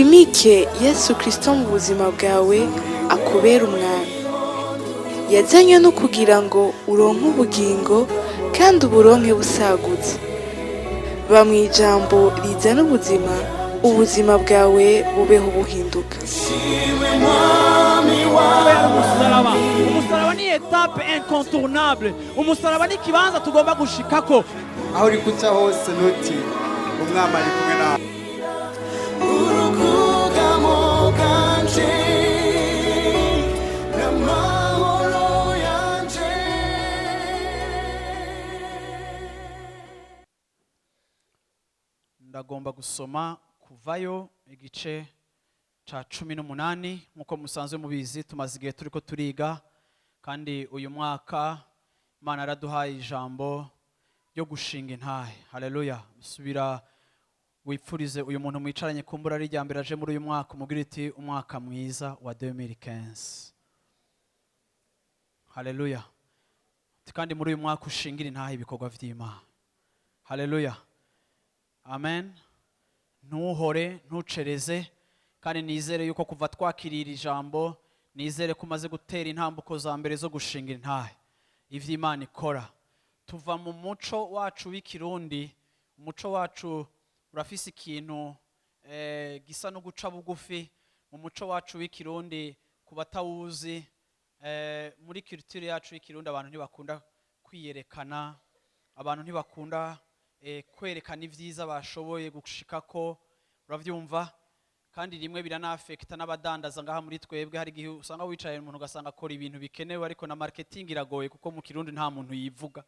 Wimike Yesu Kristo mu buzima bwawe akubere umwami. Yazanywe no kugira ngo uronke ubugingo kandi uburonke busagutse. Ba mu ijambo rizana ubuzima, ubuzima bwawe bubeho buhinduka. Umusaraba, umusaraba ni étape incontournable. Umusaraba ni ikibanza tugomba gushikako. Aho uri guca hose, ntutinye, Umwami ari kumwe nawe. Urukugamo bwanje n'amahoro yanje. Ndagomba gusoma Kuvayo igice ca 18. Nk'uko musanzwe mubizi, tumaze igihe turiko turiga, kandi uyu mwaka Imana yaraduhaye ijambo ryo gushinga intahe. Haleluya! Subira wipfurize uyu muntu mwicaranye, kumbura ari irya mbere aje muri uyu mwaka, umubwire uti: "Umwaka mwiza wa 2015." Haleluya! Uti: "Kandi muri uyu mwaka ushingira intahe ibikorwa vy'Imana." Haleluya, amen. Ntuhore, ntucereze. Kandi nizere yuko kuva twakirira ijambo, nizere ko umaze gutera intambuko za mbere zo gushinga intahe ivyo Imana ikora. Tuva mu muco wacu w'Ikirundi. Umuco wacu urafise ikintu gisa no guca bugufi. Mu muco wacu w'Ikirundi, ku batawuzi, muri culture yacu y'Ikirundi, abantu ntibakunda kwiyerekana, abantu ntibakunda kwerekana ibyiza bashoboye gushikako, uravyumva? Kandi rimwe biranafekita n'abadandaza ngaha muri twebwe. Hari igihe usanga wicaye umuntu, ugasanga akora ibintu bikenewe, ariko na marketing iragoye, kuko mu Kirundi nta muntu yivuga,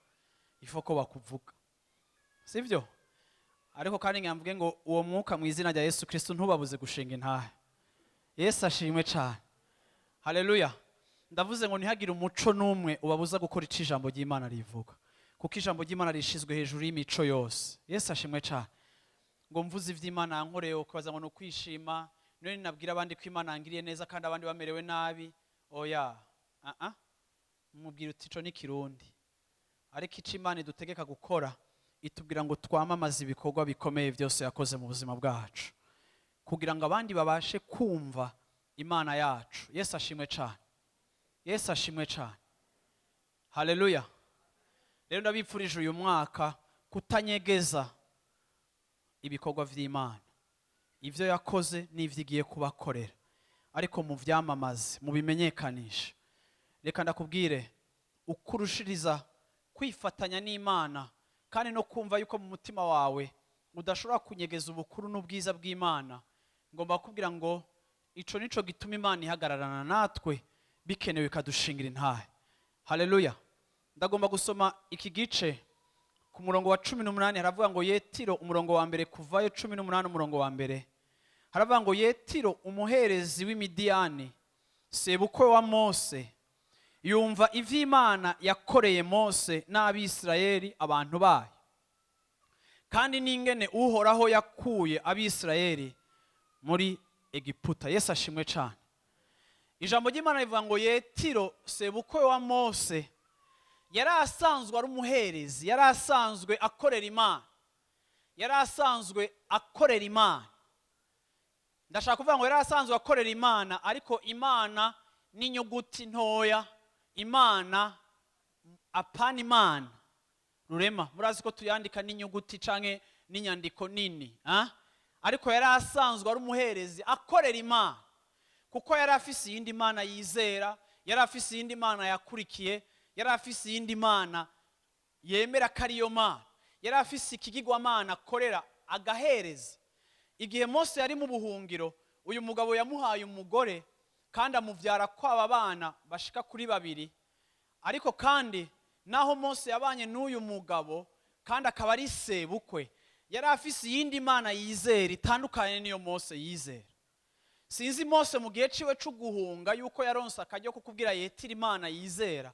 ifo ko bakuvuga, sivyo? Ariko kandi ngamvuge ngo uwo mwuka, mu izina rya Yesu Kristo, ntubabuze gushinga intahe. Yesu ashimwe cyane, haleluya. Ndavuze ngo ntihagire umuco n'umwe ubabuza gukora icyo ijambo ry'Imana rivuga, kuko ijambo ry'Imana rishizwe hejuru y'imico yose. Yesu ashimwe cyane. Ngo mvuze iby'Imana yankoreye, ukabaza ngo ni ukwishima. None ninabwira abandi ko Imana yangiriye neza kandi abandi bamerewe nabi? Oya, ah, mubwira uti: "Ico ni Kirundi." Ariko icyo Imana idutegeka gukora, itubwira ngo twamamaze ibikorwa bikomeye byose yakoze mu buzima bwacu, kugira ngo abandi babashe kumva Imana yacu. Yesu ashimwe cyane, Yesu ashimwe cyane, haleluya. Rero ndabipfurije uyu mwaka kutanyegeza ibikorwa vy'Imana, ivyo yakoze n'ivyo igiye kubakorera, ariko muvyamamaze, mubimenyekanishe. Reka ndakubwire, ukurushiriza kwifatanya n'Imana kandi no kumva yuko mu mutima wawe udashobora kunyegeza ubukuru n'ubwiza bw'Imana, ngomba kukubwira ngo ico nico gituma Imana ihagararana natwe bikenewe, ikadushingira intahe. Haleluya! Ndagomba gusoma iki gice ku murongo wa 18. Haravuga ngo Yetiro, umurongo wa mbere, Kuvayo 18 umurongo wa mbere, haravuga ngo: "Yetiro umuherezi w'Imidiyani, sebukwe wa Mose, yumva ivy'Imana yakoreye Mose n'Abisirayeli abantu bayo, kandi n'ingene Uhoraho yakuye Abisirayeli muri Egiputa." Yesu ashimwe cyane. Ijambo ry'Imana rivuga ngo Yetiro, sebukwe wa Mose, yari asanzwe ari umuherezi, yari asanzwe akorera Imana, yari asanzwe akorera Imana. Ndashaka kuvuga ngo yari asanzwe akorera Imana, ariko Imana n'inyuguti ntoya, Imana, apana Imana rurema. Murazi ko tuyandika n'inyuguti canke n'inyandiko nini, ah? Ariko yari asanzwe ari umuherezi akorera Imana, kuko yari afise iyindi mana yizera, yari afise iyindi mana yakurikiye, yari afise iyindi mana yemera ko ariyo mana, yari afise ikigirwamana akorera agahereza. Igihe Mose yari mu buhungiro, uyu mugabo yamuhaye umugore kandi amubyara kwaba bana bashika kuri babiri. Ariko kandi naho Mose yabanye n'uyu mugabo kandi akaba ari sebukwe, yari afise iyindi mana yizera itandukanye n'iyo Mose yizera. Sinzi Mose mu gihe ciwe co guhunga yuko yaronse akaryo ko kubwira Yetira Imana yizera.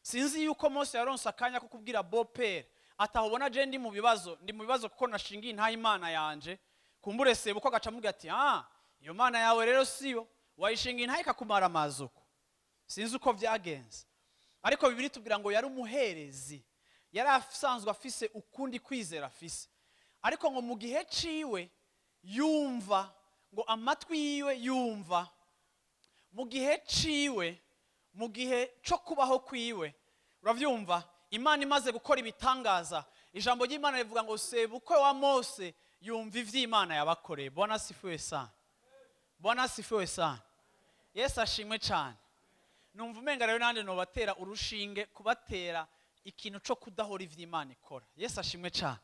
Sinzi yuko Mose yaronse akanya ko kubwira beau-père atahubona: "Je ndi mu bibazo, ndi mu bibazo kuko nashingiye intahe Imana yanje." Kumbure sebukwe agaca amubwira ati: "Ah, iyo mana yawe rero siyo wayishinga intahe ikakumara amazuko." Sinzi uko byagenze, ariko Bibiliya itubwira ngo yari umuherezi, yari asanzwe afise ukundi kwizera afise. Ariko ngo mu gihe ciwe yumva Ngo amatwi yiwe yumva mu gihe ciwe, mu gihe cyo kubaho kwiwe. Urabyumva, Imana imaze gukora ibitangaza, ijambo ry'Imana rivuga ngo sebukwe wa Mose yumva iby'Imana yabakoreye. Bwana asifiwe sana, Bwana asifiwe sana, Yesu ashimwe cyane. Numva umenga rero nanjye nobatera urushinge, kubatera ikintu cyo kudahora iby'Imana ikora. Yesu ashimwe cyane.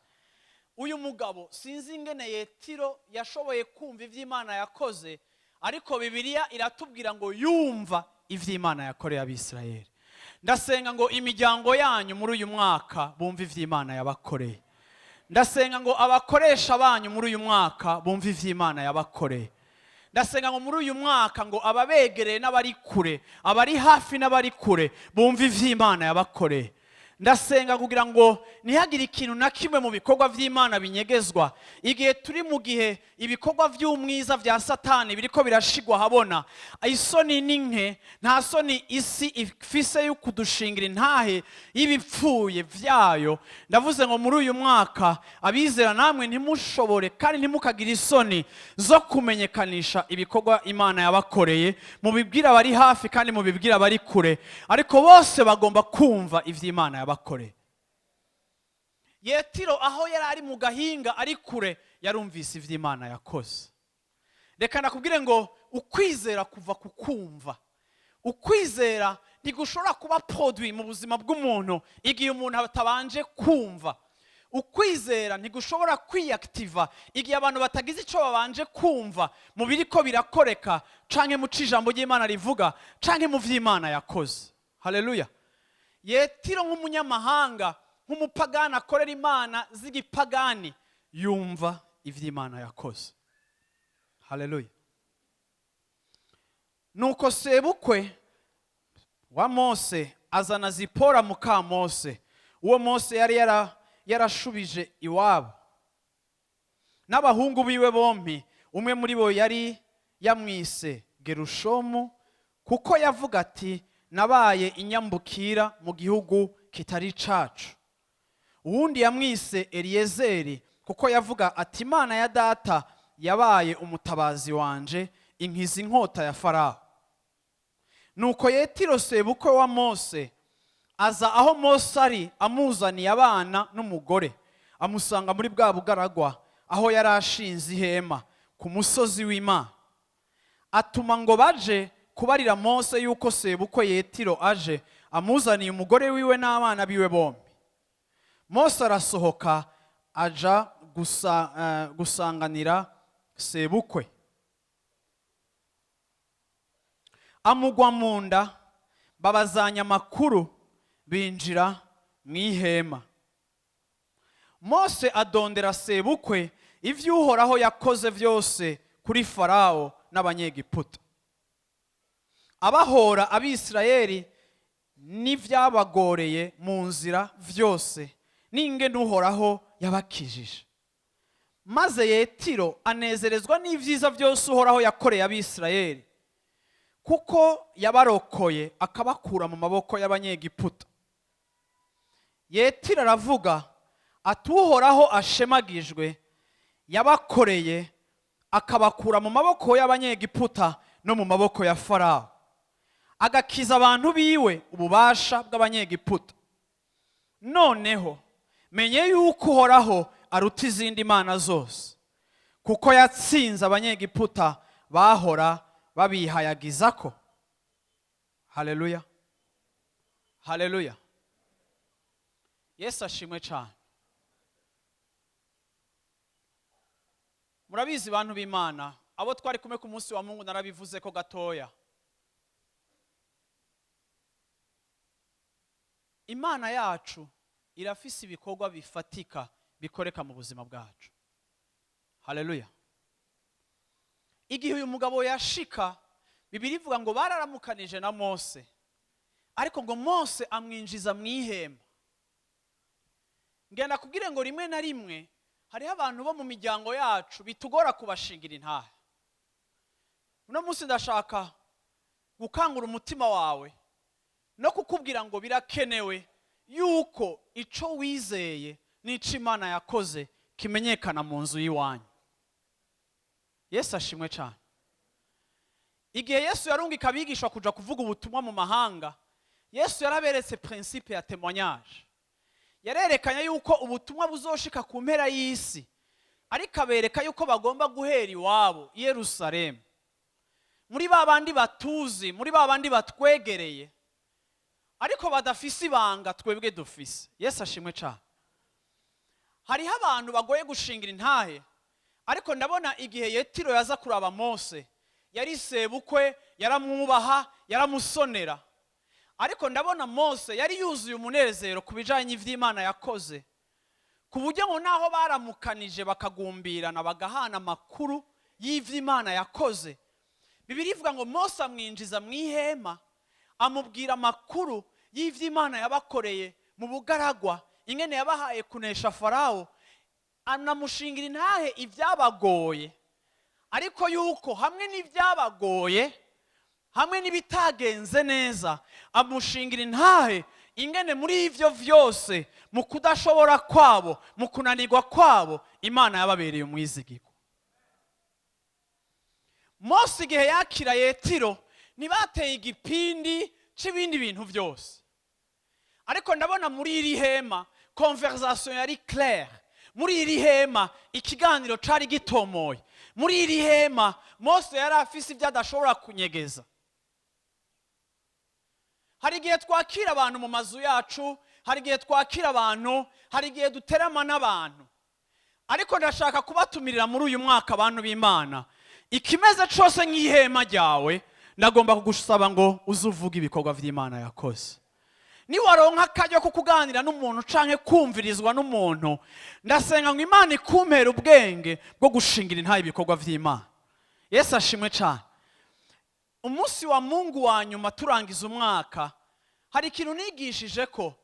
Uyu mugabo, sinzi ingene Yetiro yashoboye kumva iby'Imana yakoze, ariko Bibiliya iratubwira ngo yumva iby'Imana yakoreye Abisirayeli. Ndasenga ngo imiryango yanyu muri uyu mwaka bumve iby'Imana yabakoreye. Ndasenga ngo abakoresha banyu muri uyu mwaka bumve iby'Imana yabakoreye. Ndasenga ngo muri uyu mwaka ngo ababegereye n'abari kure, abari hafi n'abari kure, bumve iby'Imana yabakoreye. Ndasenga kugira ngo ntihagire ikintu na kimwe mu bikorwa by'Imana binyegezwa. Igihe turi mu gihe ibikorwa by'umwiza bya Satani biriko birashigwa ahabona, isoni ni nke, nta soni isi ifise yo kudushingira intahe y'ibipfuye byayo. Ndavuze ngo muri uyu mwaka, abizera namwe ntimushobore kandi ntimukagire isoni zo kumenyekanisha ibikorwa Imana yabakoreye. Mubibwire abari hafi kandi mubibwire abari kure, ariko bose bagomba kumva iby'Imana yabakoreye. Yetiro, aho yari ari mu gahinga, ari kure, yarumvise iby'Imana yakoze. Reka nakubwire ngo ukwizera kuva ku kumva. Ukwizera ntigushobora kuba produit mu buzima bw'umuntu igihe umuntu atabanje kumva. Ukwizera ntigushobora kwiyakitiva igihe abantu batagize icyo babanje kumva mu biriko birakoreka, canke mu ijambo ry'Imana rivuga, canke mu vy'Imana yakoze. Haleluya! Yetiro, nk'umunyamahanga, nk'umupagani akorera imana z'igipagani, yumva ivy'Imana yakoze. Haleluya! Nuko sebukwe wa Mose azana Zipora muka Mose, uwo Mose yari yarashubije iwabo, n'abahungu biwe bombi. Umwe muri bo yari yamwise Gerushomu, kuko yavuga ati: "Nabaye inyambukira mu gihugu kitari cacu." Uwundi yamwise Eliyezeri, kuko yavuga ati: "Imana ya data yabaye umutabazi wanje, inkiza inkota ya Farawo." Nuko Yetiro, sebukwe wa Mose, aza aho Mose ari, amuzaniye abana n'umugore. Amusanga muri bwa bugaragwa aho yari ashinze ihema ku musozi w'Imana. Atuma ngo baje kubarira Mose yuko sebukwe Yetiro aje, amuzaniye umugore wiwe n'abana biwe bombi. Mose arasohoka aja gusanganira sebukwe, amugwa mu nda, babazanya amakuru, binjira mu ihema. Mose adondera sebukwe ibyo Uhoraho yakoze byose kuri Farawo n'Abanyegiputa, abahora Abisirayeli, n'ibyabagoreye mu nzira byose, n'ingene Uhoraho yabakijije. Maze Yetiro anezerezwa n'ibyiza byose Uhoraho yakoreye Abisirayeli, kuko yabarokoye akabakura mu maboko y'Abanyegiputa. Yetiro aravuga ati: "Uhoraho ashemagijwe, yabakoreye akabakura mu maboko y'Abanyegiputa no mu maboko ya Farawo, agakiza abantu biwe ububasha bw'Abanyegiputa. Noneho menye yuko Uhoraho aruta izindi mana zose, kuko yatsinze Abanyegiputa bahora babihayagiza ko." Haleluya, haleluya, Yesu ashimwe cyane. Murabizi, bantu b'Imana, abo twari kumwe ku munsi wa Mungu, narabivuze ko gatoya. Imana yacu irafise ibikorwa bifatika bikoreka mu buzima bwacu. Haleluya! Igihe uyu mugabo yashika, Bibiliya ivuga ngo bararamukanije na Mose, ariko ngo Mose amwinjiza mu ihema. Ngenda kubwire ngo rimwe na rimwe hariho abantu bo mu miryango yacu bitugora kubashingira intahe. Uno munsi ndashaka gukangura umutima wawe no kukubwira ngo birakenewe yuko ico wizeye n'ico Imana yakoze kimenyekana mu nzu y'iwanyu. Yesu ashimwe cyane. Igihe Yesu yarungika abigishwa kuja kuvuga ubutumwa mu mahanga, Yesu yaraberetse principe ya témoignage. Yarerekanye yuko ubutumwa buzoshika ku mpera y'isi, ariko abereka yuko bagomba guhera iwabo i Yerusalemu, muri ba bandi batuzi, muri ba bandi batwegereye, ariko badafise ibanga twebwe dufise. Yesu ashimwe cyane. Hariho abantu bagoye gushingira intahe, ariko ndabona igihe Yetiro yaza kuraba Mose, yari sebukwe, yaramwubaha, yaramusonera. Ariko ndabona Mose yari yuzuye umunezero ku bijyanye n'iby'Imana yakoze, ku buryo ngo naho baramukanije, bakagumbirana, bagahana amakuru y'iby'Imana yakoze. Bibiliya ivuga ngo Mose amwinjiza mu ihema, amubwira amakuru y'iby'Imana yabakoreye mu bugaragwa, ingene yabahaye kunesha Farawo, anamushingira intahe ibyabagoye, ariko yuko hamwe n'ibyabagoye, hamwe n'ibitagenze neza, amushingira intahe ingene muri ibyo byose, mu kudashobora kwabo, mu kunanirwa kwabo, Imana yababereye umwizigirwa. Mose igihe yakira Yetiro, ntibateye igipindi c'ibindi bintu byose, ariko ndabona muri iri hema conversation yari claire. Muri iri hema ikiganiro cari gitomoye. Muri iri hema Mose yari afise ibyo adashobora kunyegeza. Hari igihe twakira abantu mu mazu yacu, hari igihe twakira abantu, hari igihe duterama n'abantu, ariko ndashaka kubatumirira muri uyu mwaka, abantu b'Imana, ikimeze cyose nk'ihema ryawe, ndagomba kugusaba ngo uze uvuge ibikorwa by'Imana yakoze. Niwaronka akaryo ko kuganira n'umuntu canke kumvirizwa n'umuntu, ndasenga ngo Imana ikumpere ubwenge bwo gushingira intahe ibikorwa vy'Imana. Yesu ashimwe cyane. Umunsi wa Mungu wa nyuma turangiza umwaka, hari ikintu nigishije ko,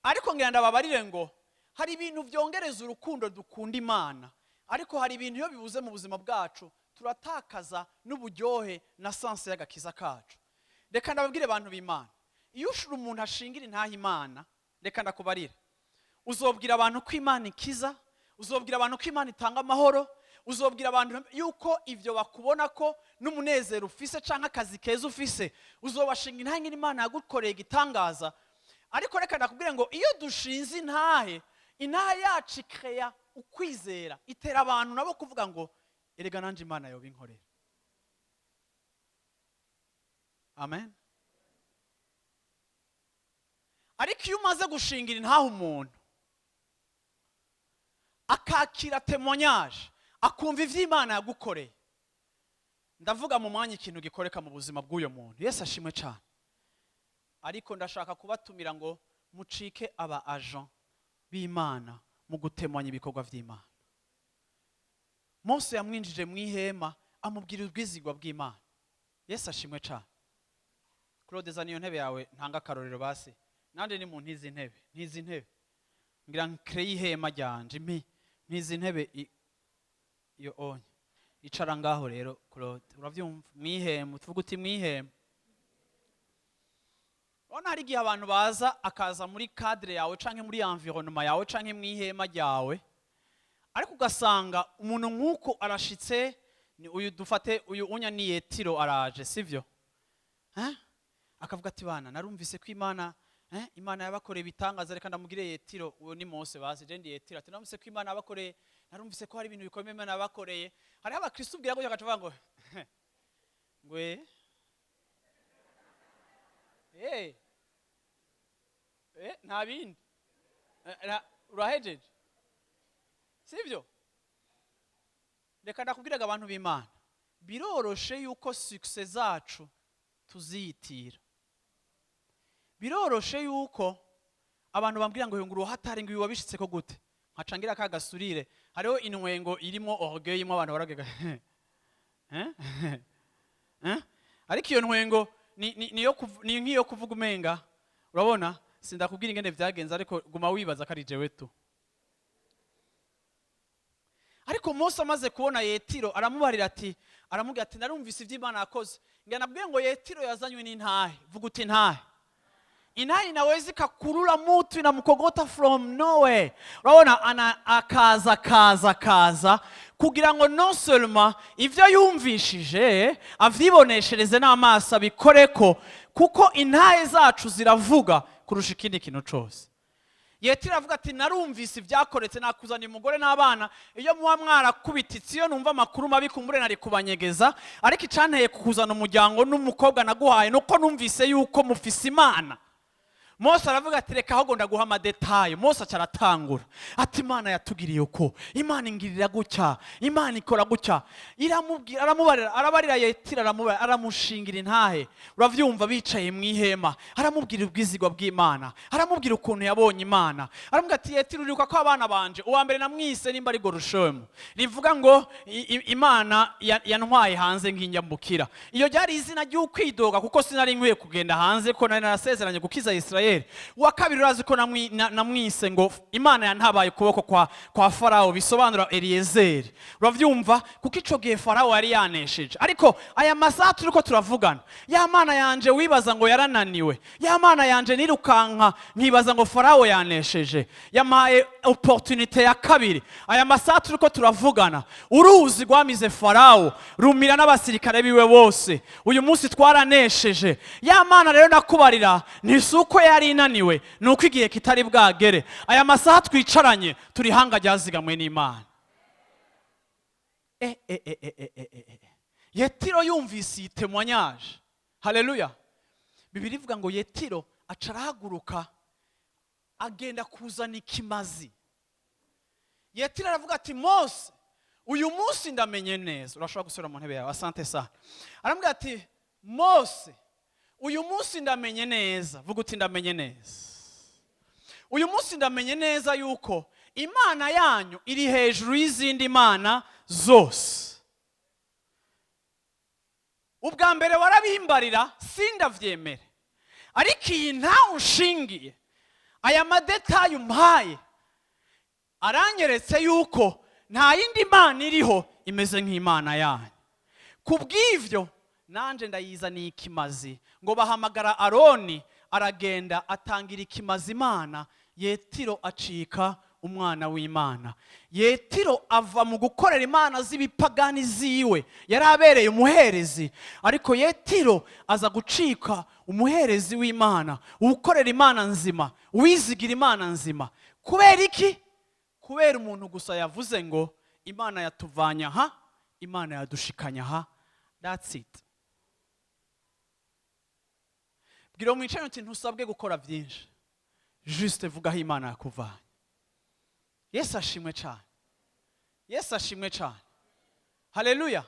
ariko ngira ndababarire ngo hari ibintu byongereza urukundo dukunda Imana, ariko hari ibintu iyo bibuze mu buzima bwacu, turatakaza n'uburyohe na sens y'agakiza kacu. Reka ndababwire, abantu b'Imana, iyo ushura umuntu ashingira intahe Imana, reka ndakubarira, uzobwira abantu ko Imana ikiza, uzobwira abantu ko Imana itanga amahoro, uzobwira abantu yuko ibyo bakubona ko n'umunezero ufise canke akazi keza ufise, uzobashinga intahe ngene Imana yagukoreye igitangaza. Ariko reka ndakubwire ngo iyo dushinze intahe, intahe yacu ikeya ukwizera, itera abantu nabo kuvuga ngo: "Erega nanje Imana yoba inkorera." Amen. Ariko iyo umaze gushingira intahe umuntu, akakira témoignage, akumva ivy'Imana yagukoreye, ndavuga mu mwanya ikintu gikoreka mu buzima bw'uyo muntu. Yesu ashimwe cyane. Ariko ndashaka kubatumira ngo mucike aba agent b'Imana mu gutemanya ibikorwa vy'Imana. Mose yamwinjije mu ihema, amubwira ubwizigwa bw'Imana. Yesu ashimwe cyane. Claude, zana iyo ntebe yawe, ntanga akarorero. Basi nande ni mu ntizi ntebe, ntizi ntebe, ngira nkreye ihema ryanje mpi ntizi ntebe iyo onye icara ngaho. Rero Claude, uravyumva, mwihema, tuvuga uti mwihema. Urabona, hari igihe abantu baza, akaza muri cadre yawe canke muri environnement yawe canke mu ihema ryawe, ariko ugasanga umuntu nk'uko arashitse, ni uyu, dufate uyu unya ni Yetiro, araje, sivyo? Eh? Akavuga ati: "Bana, narumvise ko Imana, Imana yabakoreye ibitangaza." Reka ndamugire Yetiro, uwo ni Mose, bazi je ndi Yetiro. Ati: "Narumvise ko Imana yabakoreye, narumvise ko hari ibintu bikomeye Imana yabakoreye." Hariho abakristo ubwira gutyo, agaca avuga ngo nta bindi. Urahejeje, sivyo? Reka ndakubwiraga, abantu b'Imana, biroroshe yuko succès zacu tuziyitira. Biroroshe yuko abantu bambwira ngo: "Ngo uruhatari, ngo ibi wabishitse ko gute?" Nkaca ngira ka gasurire. Hariho intwengo irimo orgueil, imwe abantu baragega. Eh? Eh? Ariko iyo ntwengo ni nk'iyo kuvuga umenga urabona, sindakubwira ingene vyagenze, ariko guma wibaza ko ari jewe tu. Ariko Mose amaze kubona Yetiro, aramubarira ati, aramubwira ati: "Narumvise ibyo Imana yakoze." Ngira nabwiye ngo Yetiro yazanywe n'intahe. Vuga uti intahe. Intahe inaweza ikakurura mutu, inamkogota from nowhere. Urabona, ana akaza, akaza, akaza. Kugira ngo non seulement ivyo yumvishije avyiboneshereze n'amaso, abikoreko, kuko intahe zacu ziravuga kurusha ikindi kintu cose. Yetiro aravuga ati: "Narumvise ibyakoretse, nakuzaniye umugore n'abana. Iyo muba mwarakubititse, iyo numva amakuru mabi, kumbure nari kubanyegeza. Ariko icanteye kukuzana umuryango n'umukobwa naguhaye, nuko numvise yuko mufise Imana." Mose aravuga ati: "Reka ahubwo ndaguha ama détails." Mose aca aratangura ati: "Imana yatugiriye uko, Imana ingirira gutya, Imana ikora gutya." Iramubwira, aramubarira, arabarira Yetiro, aramubarira, aramushingira intahe. Uravyumva, bicaye mu ihema, aramubwira ubwizigwa bw'Imana, aramubwira ukuntu yabonye Imana. Aramubwira ati: "Yetiro, uribuka ko abana banje, uwa mbere namwise nimba ari Gorushomu, rivuga ngo Imana yantwaye hanze nkinyambukira. Iyo ryari izina ry'ukwidoga, kuko sinari nkwiye kugenda hanze, ko nari narasezeranye gukiza Isirayeli. Uwa kabiri, urazi ko namwise ngo Imana yantabaye ukuboko kwa Farawo, bisobanura Eliyezeri. Uravyumva, kuko ico gihe Farawo yari yanesheje. Ariko aya masaha turiko turavugana, ya Mana yanje wibaza ngo yarananiwe, ya Mana yanje nirukanka nkibaza ngo Farawo yanesheje, yampaye opportunité ya kabiri. Aya masaha turiko turavugana, uruzi rwamize Farawo, rumira n'abasirikare biwe bose. Uyu munsi twaranesheje. Ya Mana rero nakubarira, ntisi uko yari inaniwe, ni uko igihe kitari bwagere. Aya masaha twicaranye, turi hanga ryazigamwe n'Imana." E, e, e, e, e, e, e. Yetiro yumvise iyi témoignage, haleluya, Bibiri ivuga ngo Yetiro aca arahaguruka, agenda kuzana ikimazi. Yetiro aravuga ati: "Mose, uyu munsi ndamenye neza." Urashobora gusubira mu ntebe yawe, asante sana. Aramubwira ati: "Mose, uyu munsi ndamenye neza." Vuga uti: "Ndamenye neza." "Uyu munsi ndamenye neza yuko Imana yanyu iri hejuru y'izindi mana zose. Ubwa mbere warabimbarira sindavyemere, ariko iyi ntawe unshingiye, aya ma détails umpaye aranyeretse yuko nta yindi mana iriho imeze nk'Imana yanyu. Ku bw'ivyo nanje ndayizaniye ikimazi." Ngo bahamagara Aroni, aragenda atangira ikimazi Imana. Yetiro acika umwana w'Imana. Yetiro ava mu gukorera imana z'ibipagani ziwe yari abereye umuherezi, ariko Yetiro aza gucika umuherezi w'Imana, ukorera Imana nzima, uwizigira Imana nzima. Kubera iki? Kubera umuntu gusa yavuze ngo: "Imana yatuvanye aha, Imana yadushikanye aha." That's it. Bwira mwicaye uti: "Ntusabwe gukora byinshi, juste vuga aho Imana yakuvanye." Yesu ashimwe cyane, Yesu ashimwe cyane, haleluya.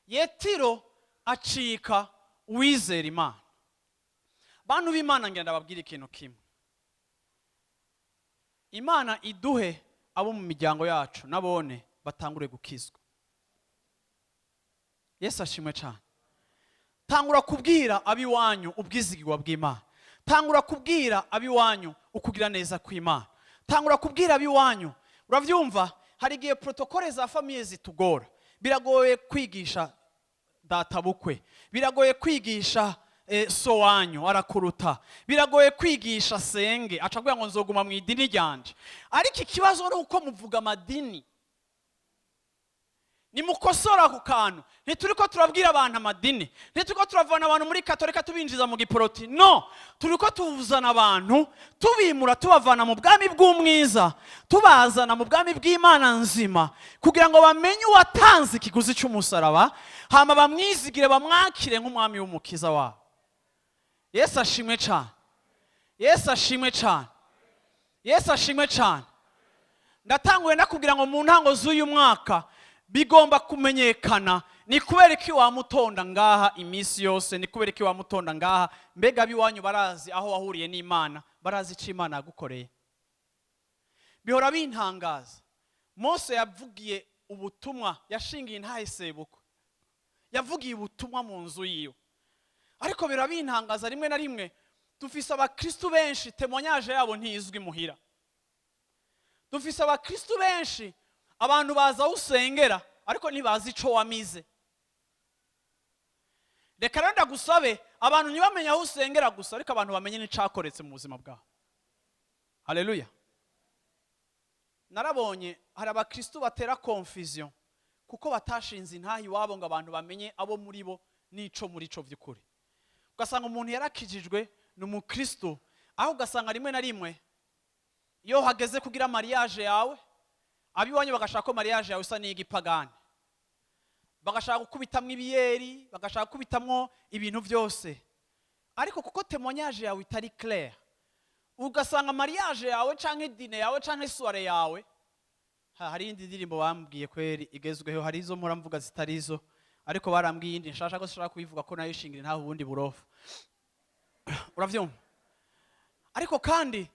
Yetiro acika uwizera Imana. Bantu b'Imana, ngenda babwira ikintu kimwe: Imana iduhe abo mu miryango yacu nabone batangure gukizwa. Yesu ashimwe cyane. Tangura kubwira ab'iwanyu ubwizigirwa bw'Imana. Tangura kubwira ab'iwanyu ukugira neza kw'Imana. Tangura kubwira ab'iwanyu. Urabyumva, hari igihe protocole za famille zitugora. Biragoye kwigisha databukwe, biragoye kwigisha so wanyu arakuruta, biragoye kwigisha senge, aca avuga ngo: "Nzoguma mu idini ryanje." Ariko ikibazo ni uko muvuga amadini. Nimukosora ako kantu. Ntituri ko turabwira abantu amadini, ntituri ko turavana abantu muri Katolika tubinjiza mu giporoti. No, turi ko tuzana abantu, tubimura, tubavana mu bwami bw'umwiza, tubazana mu bwami bw'Imana nzima, kugira ngo bamenye uwatanze ikiguzi cy'umusaraba, hama bamwizigire, bamwakire nk'umwami w'umukiza wabo. Yesu ashimwe cyane, Yesu ashimwe cyane, Yesu ashimwe cyane. Ndatanguye ndakubwira ngo mu ntango z'uyu mwaka bigomba kumenyekana. Ni kubera ko wamutonda ngaha iminsi yose? Ni kubera ko wamutonda ngaha? Mbega ab'iwanyu barazi aho wahuriye n'Imana? Barazi icyo Imana yagukoreye? Bihora bintangaza. Mose yavugiye ubutumwa, yashingiye intahe sebukwe, yavugiye ubutumwa mu nzu yiwe. Ariko birabintangaza, rimwe na rimwe dufise abakristu benshi témoignage yabo ntizwi muhira. Dufise abakristu benshi, abantu baza aho usengera ariko ntibazi ico wamize. Reka rero ndagusabe, abantu ntibamenye aho usengera gusa, ariko abantu bamenye n'icakoretse mu buzima bwawe. Haleluya. Narabonye hari abakristu batera confusion kuko batashinze intahe iwabo ngo abantu bamenye abo muri bo n'ico muri co vy'ukuri. Ugasanga umuntu yarakijijwe, ni umukristo, aho ugasanga rimwe na rimwe iyo hageze kugira mariage yawe, abiwanyu bagashaka ko mariage yawe isa n'iy'igipagani, bagashaka gukubitamwo ibiyeri, bagashaka gukubitamwo ibintu byose. Ariko kuko témoignage yawe itari clair, ugasanga mariage yawe canke dîner yawe canke soirée yawe. Hari iyindi ndirimbo bambwiye kweri igezweho, hari izo mpora mvuga zitari izo, ariko barambwiye iyindi nshasha ko sinshaka kuyivuga, ko nayo ishingira ntaho ubundi burofa, uravyumva? Ariko kandi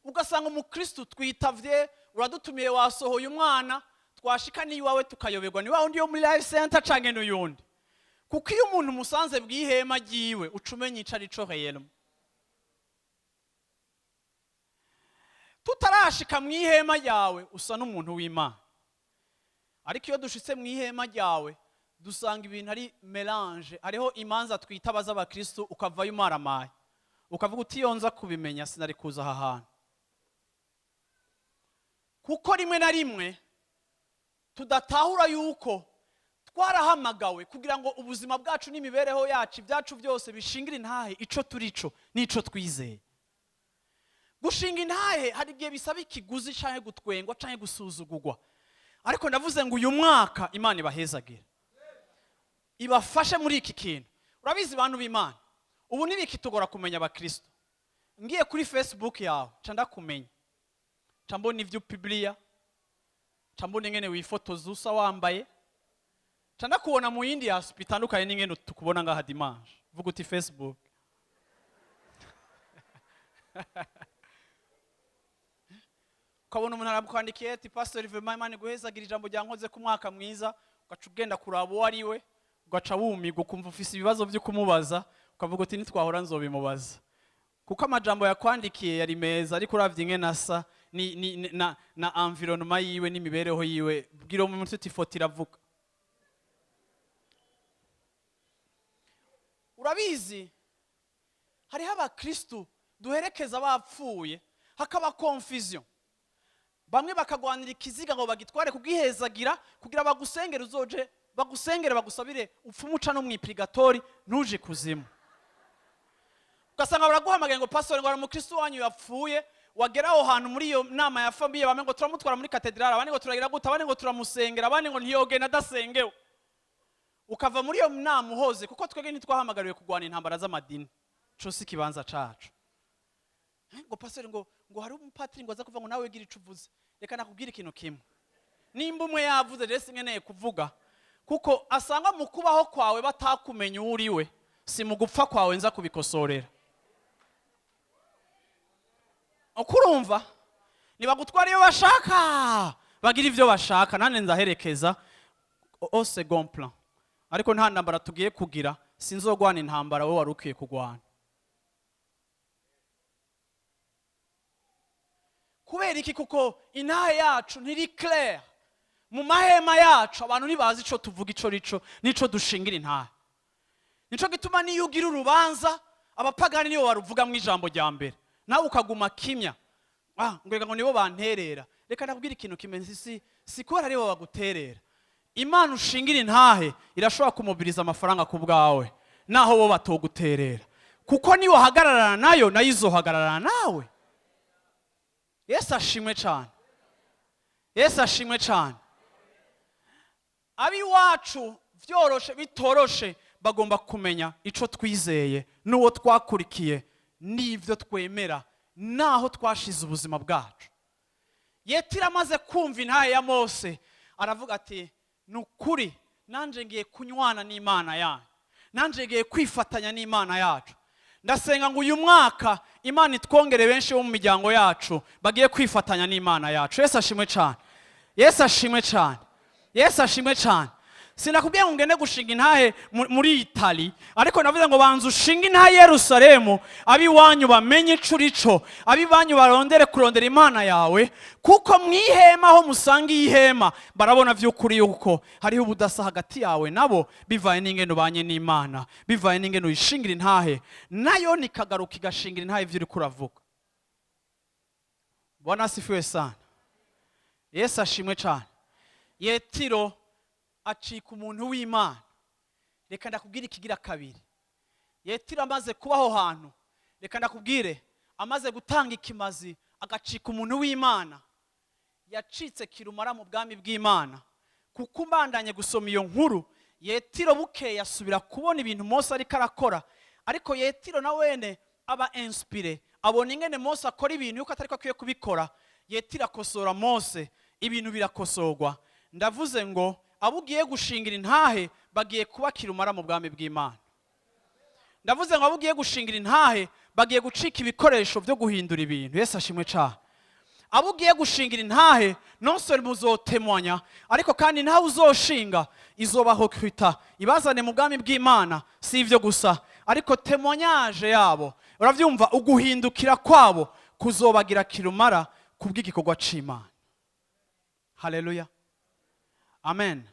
ugasanga umukristu twitavye, uradutumiye, wasohoye umwana, twashika n'iwawe tukayoberwa ni wa wundi yo muri Life Center canke n'uyundi. Kuko iyo umuntu umusanze bw'ihema ryiwe, uca umenya ico arico réellement. Tutarashika mu ihema ryawe usa n'umuntu w'Imana, ariko iyo dushitse mu ihema ryawe dusanga ibintu ari mélange. Hariho imanza twitaba z'abakristu ukavayo umaramaye, ukavuga uti: "Iyo nza kubimenya sinari kuza aha hantu." Kuko rimwe na rimwe tudatahura yuko twarahamagawe kugira ngo ubuzima bwacu n'imibereho yacu, ibyacu byose, bishingire intahe ico turico n'ico twizeye. Gushinga intahe hari igihe bisaba ikiguzi canke gutwengwa canke gusuzugurwa, ariko ndavuze ngo uyu mwaka Imana ibahezagire, ibafashe muri iki kintu. Urabizi, bantu b'Imana, ubu ntibikitugora kumenya abakristo. Ngiye kuri Facebook yawe ca ndakumenya, ca mbona ivyo upubliya, ca mbona ingene wifotoza usa wambaye, ca ndakubona mu yindi aspect itandukanye n'ingene tukubona ngaha dimanche. Vuga uti Facebook. Ukabona umuntu arakwandikiye ati: "Pastor, vraiment Imana iguhezagira, ijambo ryankoze ku mwaka mwiza." Ugaca ugenda kuraba uwo ari we, ugaca wumirwa, ukumva ufise ibibazo byo kumubaza, ukavuga uti: "Nitwahora nzobimubaza," kuko amajambo yakwandikiye yari meza, ariko uravye ingene asa ni na environnement yiwe n'imibereho yiwe, bwira mu mutwe uti: "Ifoto iravuga." Urabizi, hariho abakristu duherekeza bapfuye, hakaba confusion, bamwe bakagwanira ikiziga ngo bagitware kugihezagira kugira bagusengere, uzoje bagusengere, bagusabire upfume uca no mw'ipurigatori, ntuje kuzimu. Ugasanga baraguhamagaye ngo: "Pastor," ngo, "hari umukristo wanyu yapfuye." Wagera aho hantu muri iyo nama ya famille, bamwe ngo: "Turamutwara muri katedrale," abandi ngo: "Turagira gute," abandi ngo: "Turamusengera," abandi ngo: "Ntiyogenda adasengewe." Ukava muri iyo nama uhoze, kuko twebwe ntitwahamagariwe kurwana intambara z'amadini, co si ikibanza cacu. Ngo: "Pastor," ngo, "hari umupatiri ngo aza kuvuga ngo nawe gira ico uvuze." Reka nakubwira ikintu kimwe: nimba umwe yavuze, rero sinkeneye kuvuga, kuko asanga mu kubaho kwawe batakumenya uwo uriwe, si mu gupfa kwawe nza kubikosorera. Uko urumva, nibagutwara iyo bashaka, bagira ivyo bashaka, nane nzaherekeza au second plan. Ariko nta ntambara tugiye kugira, sinzogwana intambara wowe wari ukwiye kugwana. Kubera iki? Kuko intahe yacu ntiri clair mu mahema yacu, abantu ntibazi ico tuvuga, ico rico nico dushingira intahe. Nico gituma niyo ugira urubanza, abapagani nibo baruvuga mu ijambo rya mbere, nawe ukaguma kimya. Ngo reka ngo nibo banterera. Reka nakubwira ikintu kimwe: si kubera aribo baguterera. Imana ushingira intahe irashobora kumubiriza amafaranga ku bwawe naho bo batoguterera, kuko niyo wahagararana nayo, nayo izohagararana nawe. Yesu ashimwe cyane, Yesu ashimwe cyane. Ab'iwacu, byoroshe bitoroshe, bagomba kumenya ico twizeye n'uwo twakurikiye n'ibyo twemera n'aho twashize ubuzima bwacu. Yetiro amaze kumva intahe ya Mose, aravuga ati: "Ni ukuri nanjye ngiye kunywana n'Imana yanyu, nanjye ngiye kwifatanya n'Imana yacu." Ndasenga ngo uyu mwaka Imana itwongere benshi bo mu miryango yacu bagiye kwifatanya n'Imana yacu. Yesu ashimwe cyane, Yesu ashimwe cyane, Yesu ashimwe cyane. Sinakubwiye ngo ngende gushinga intahe muri Itali, ariko navuze ngo banza ushinge intahe i Yerusalemu, ab'iwanyu bamenye ico urico, ab'iwanyu barondere kurondera Imana yawe, kuko mu ihema aho musanga iyi hema barabona vy'ukuri yuko hariho ubudasa hagati yawe nabo, bivaye n'ingene ubanye n'Imana, bivaye n'ingene uyishingira intahe, nayo nikagaruka igashingira intahe ivyo uriko uravuga. Bwana asifiwe sana. Yesu ashimwe cyane. Yetiro acika umuntu w'Imana. Reka ndakubwire ikigira kabiri. Yetiro amaze kuba aho hantu, reka ndakubwire, amaze gutanga ikimazi agacika umuntu w'Imana, yacitse kirumara mu bwami bw'Imana. Kuko umbandanye gusoma iyo nkuru, Yetiro bukeye asubira kubona ibintu Mose ariko arakora. Ariko Yetiro na wene aba inspiré, abona ingene Mose akora ibintu yuko atari ko akwiye kubikora. Yetiro akosora Mose, ibintu birakosorwa. Ndavuze ngo abo ugiye gushingira intahe bagiye kuba kirumara mu bwami bw'Imana. Ndavuze ngo abo ugiye gushingira intahe bagiye gucika ibikoresho byo guhindura ibintu. Yesu ashimwe cyane. Abo ugiye gushingira intahe, non seulement muzotemwanya, ariko kandi ntawe uzoshinga izobahokwita ibazane mu bwami bw'Imana. Si ibyo gusa, ariko témoignage yabo, urabyumva, uguhindukira kwabo kuzobagira kirumara kubw'igikorwa c'Imana. Haleluya, amen.